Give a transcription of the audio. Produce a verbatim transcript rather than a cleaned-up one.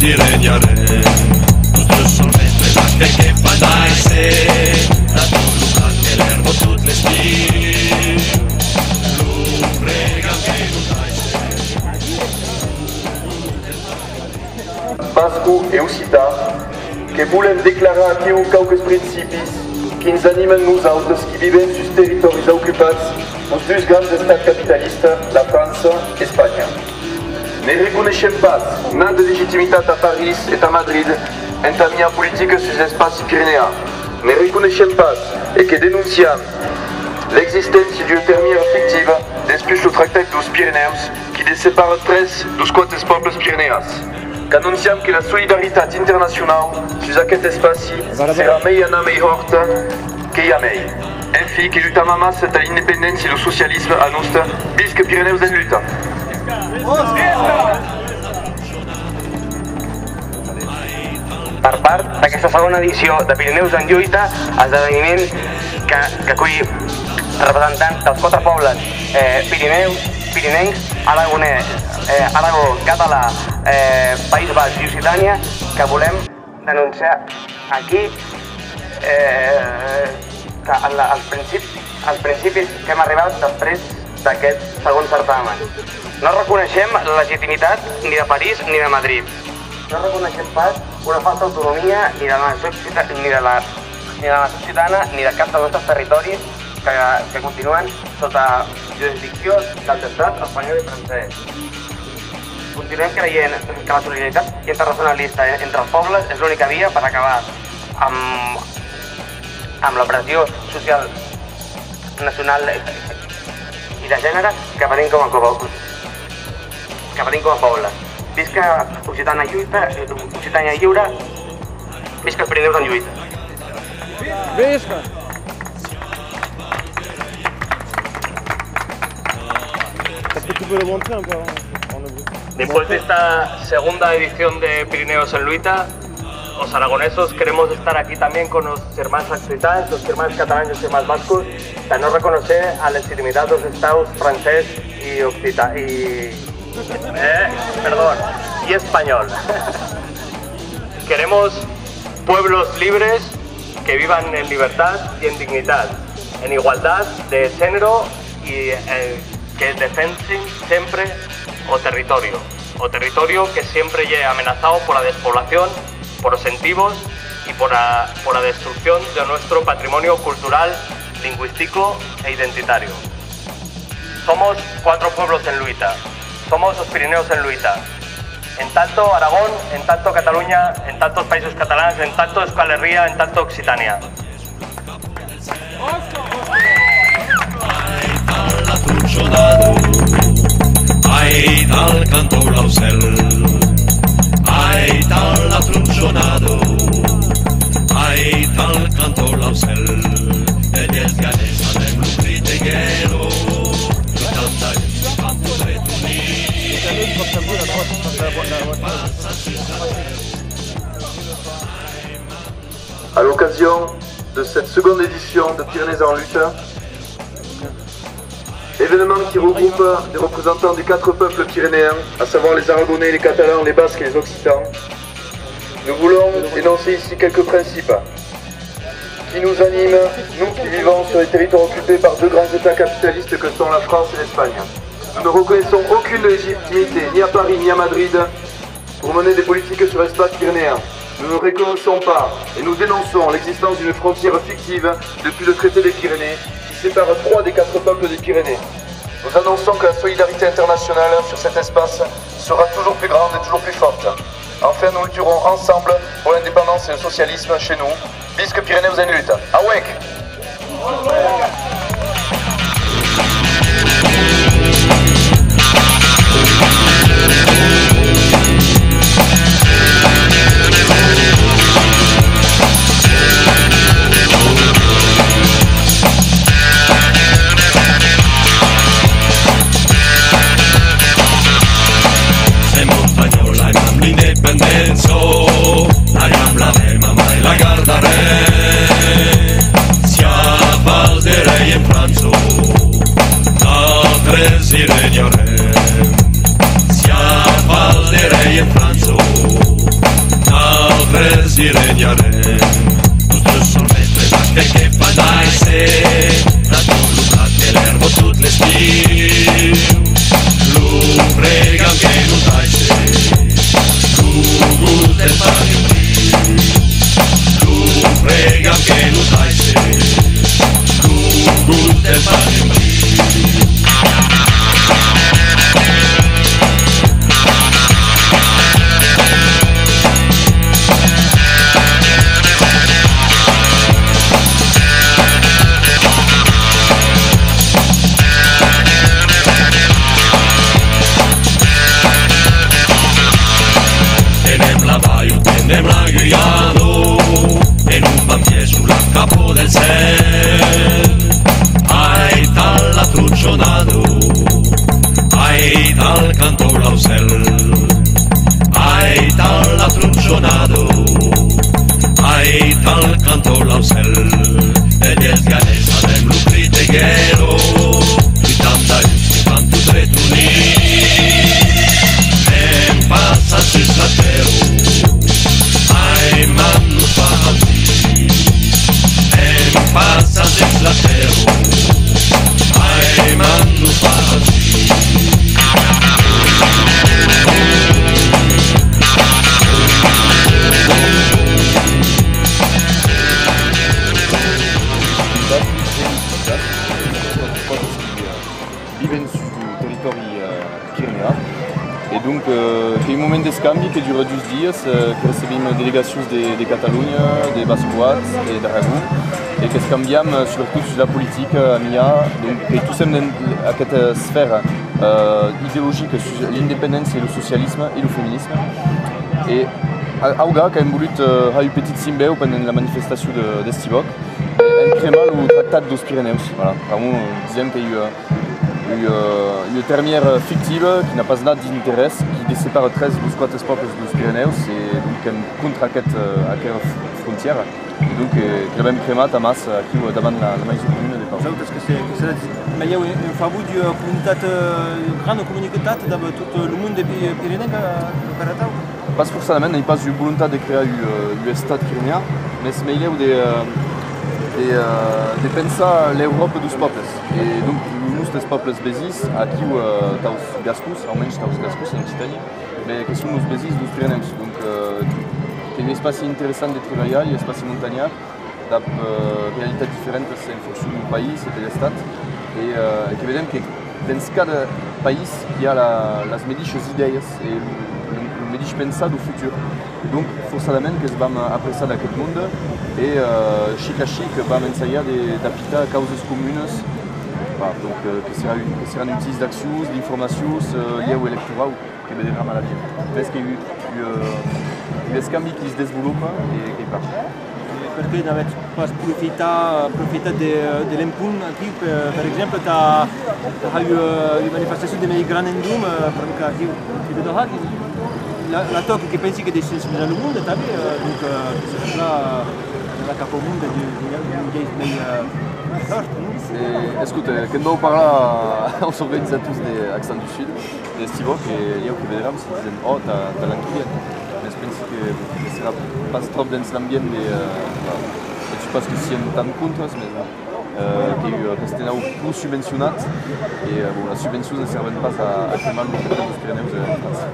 I renharem. Los tres son mestres a que que fan d'aise, la tot lo blanc de l'erba tot l'estiu, lo regant que lo taisse. Basco e occitan, que volem declarar aquiu quauques principis qui'ns animan nosautes qui vivem sus territòris ocupats peus dus grans estats capitalistas, la França e Espanha. Ne reconeishem pas nada de legitimitat a París e tà Madrid entà miar politica sus l'espaci pirenean. Ne reconeishem pas e que denonciam l'existéncia d'ua termièra fictiva despuish lo Tractat deus Pirenèus qui dessepara tres deus quate pòbles pireneans. Qu'anonciam que la solidaritat internacionau sus aqueth espaci serà mei anar mei hòrta que i a mei. Enfin, que lutam amassa tà l'independéncia e lo socialisme a noste. Visca Pirenèus en luta! Per part d'aquesta segona edició de Pirenèus en Lluita, esdeveniment que, que acull representants dels quatre pobles, eh, Pireneu, pirinencs, aragonès, eh, Aragó, català, eh, País Basc i Occitània, que volem denunciar aquí, eh, que en la, els principis, els principis que hem arribat després d'aquest segon certamen. No reconeixem la legitimitat ni de París ni de Madrid. No reconeixem pas una falsa autonomia ni de la nació occita-, ni de la, ni de la nació occitana ni de cap dels nostres territoris que, que continuen sota jurisdicció dels estats espanyol i francès. Continuem creient que la solidaritat internacionalista entre els pobles és l'única via per acabar amb, amb la pressió social nacional i de gènere que patim com a poble. Que patim com a poble. Visca Occitània lluita, Occitània lliure, visca els Pirineus en lluita. Visca! Est-ce que tu peux le montrer encore ? On le veut. Después de esta segunda edición de Pirineos en Luita, os aragonesos queremos estar aquí también con los hermanos occitans, los hermanos catalans, los hermanos vascos, per no reconocer la legitimitat dels estaus francés i occità, i, eh, perdón, i espanyol. Queremos pueblos libres que vivan en libertad y en dignidad, en igualdad de género y, eh, que defensen sempre o territorio, o territorio que siempre lle amenazado por la despoblación, por los entivos y por la, por la destrucción de nuestro patrimonio cultural, lingüístico e identitario. Somos cuatro pueblos en luita. Somos los Pirineos en luita. En tanto Aragón, en tanto Cataluña, en tantos països catalans, en tanto Euskal Herria, en tanto Occitània. Aital la tronchonada, aital cantó l'aucèl, aital la tronchonada, aital cantó l'aucèl, e dies que anem amb lo crit de guerra, setanta anys que fan tot retornir. À l'occasion de cette seconde édition de Pyrénées en lutte, événement qui regroupe des représentants des quatre peuples pyrénéens, à savoir les Aragonais, les Catalans, les Basques et les Occitans, nous voulons énoncer ici quelques principes qui nous animent, nous qui vivons sur les territoires occupés par deux grands États capitalistes que sont la France et l'Espagne. Nous ne reconnaissons aucune légitimité, ni à Paris ni à Madrid, pour mener des politiques sur l'espace pyrénéen. Nous ne reconnaissons pas et nous dénonçons l'existence d'une frontière fictive depuis le traité des Pyrénées qui sépare trois des quatre peuples des Pyrénées. Nous annonçons que la solidarité internationale sur cet espace sera toujours plus grande et toujours plus forte. Enfin, nous lutterons ensemble pour l'indépendance et le socialisme chez nous. Visca Pirineus en luta. Auec! Sèm espanhòls, aimam l'independéncia, aimam la rema mai la gardarem. Siá pas de rei en França, nosaltres i renharem. Siá pas de rei en França, Res i renharem, nos tres son mètres a que que fa d'aise, la tot lo plat de l'èrba tot l'estiu. Lo pregam que nos daisse lo gust del pan e un bri. Lo pregam que nos daisse lo gust del pan e un bri. Tenem la Vaiu, tenem la Guiana, e non vam pièi sus la capa del cèl. Aital la tronchonada, aital canta l'aucèl. Aital la tronchonada, aital canta l'aucèl. E dies galets sabem lo crit de guèrra, lluitam dab un cant tot retonit. Hem passat sus la tèrra, aimam nos fa audir. Hem passat sus la tèrra, aimam nos fa audir. Viven sus lo territòri, eh, pirenèan. E donc, eh, qu'ei un moment d'escambi que dura dus dias, eh, que recebim delegacions de, de Catalonha, de Bas Poiat e d'Aragon, e qu'escambiam, eh, subretot sus la politica, amiá, donc que tostemps dens aquesta esfèra, eh, ideologica sus l'independéncia e lo socialisme e lo feminisme. E a-, auga qu'avem volut, eh, har un petit simbèu pendent la manifestacion de, d'Estivòc. Hem cremat lo Tractat deus Pirenèus, voilà. Pr'amor, eh, disem qu'ei ua, ua, ua termièra fictiva, qui n'a pas nat d'interès, qui dessepara tres deus quate pòbles deus Pirenèus, e donc qu'èm contra aqueth, eh, aquera f-, frontièra. E donc, eh, que l'avem cremat amassa aquiu, eh, davant la, la maison comuna de Pau. Vosautres que se, que seratz, mei eu, en favor d'ua comunitat, eh, grana comunitat dab tot lo monde pi-, pirenenc, eh, per atau? Pas forçadament, n'ei pas ua volontat de crear un, eh, un estat pirenean, mes meilèu de, eh, de, eh, de pensar l'Euròpa deus pòbles. E donc, los nostes pòbles vesins, aquiu, eh, taus gascons, almensh taus gascons en Occitània, mes que son los vesins deus Pirenèus. Donc, eh, qu'ei un espaci interessant de trebalhar, un espaci montanhard, dab, eh, realitats diferentas en foncion deu país e de l'estat, e, eh, e que vedem que dens cada país i a la, las medishas idèias e lo, lo, lo medish pensar deu futur. E donc, forçadament, que's vam apressar d'aqueth monde e, eh, chic a chic, vam ensajar de, d'apitar causas comunas, bah, donc, eh, que serà un, que seràn utils d'accions, d'informacions, eh, lhèu electorau. Que vederam a l'avièr. Ves qu'ei un, un, un escambi qui's desvolopa e qu'ei plan. E perqué n'avetz pas profitat, profitat de, de l'empont aquí, per, per exemple, tà, tà har ua, ua manifestacion de mei gran endom, eh, per exemple, aquí, que vedò aquí, la, la tòca que pensi que descensibiliza lo monde tanben, eh, donc, eh, que se refla, eh, cap au monde d'un, d'un, d'un biais mei, eh, fòrt, non? E, escota, que'n vau parlar aus organizators de Accents du Sud. D'Estivòc, e lhèu que vederam se disen, ò, tà, tà l'an que vien. Mes pensi que, que serà pas tròp dens l'ambient de, eh, voilà. Pensi pas que sien tan contras, mes, eh, qu'ei, eh, qu'ei un escenau pro subvencionat, e, eh, bon, las subvencions ne serven pas a, a cremar lo futur deus Pirenèus, eh, en França.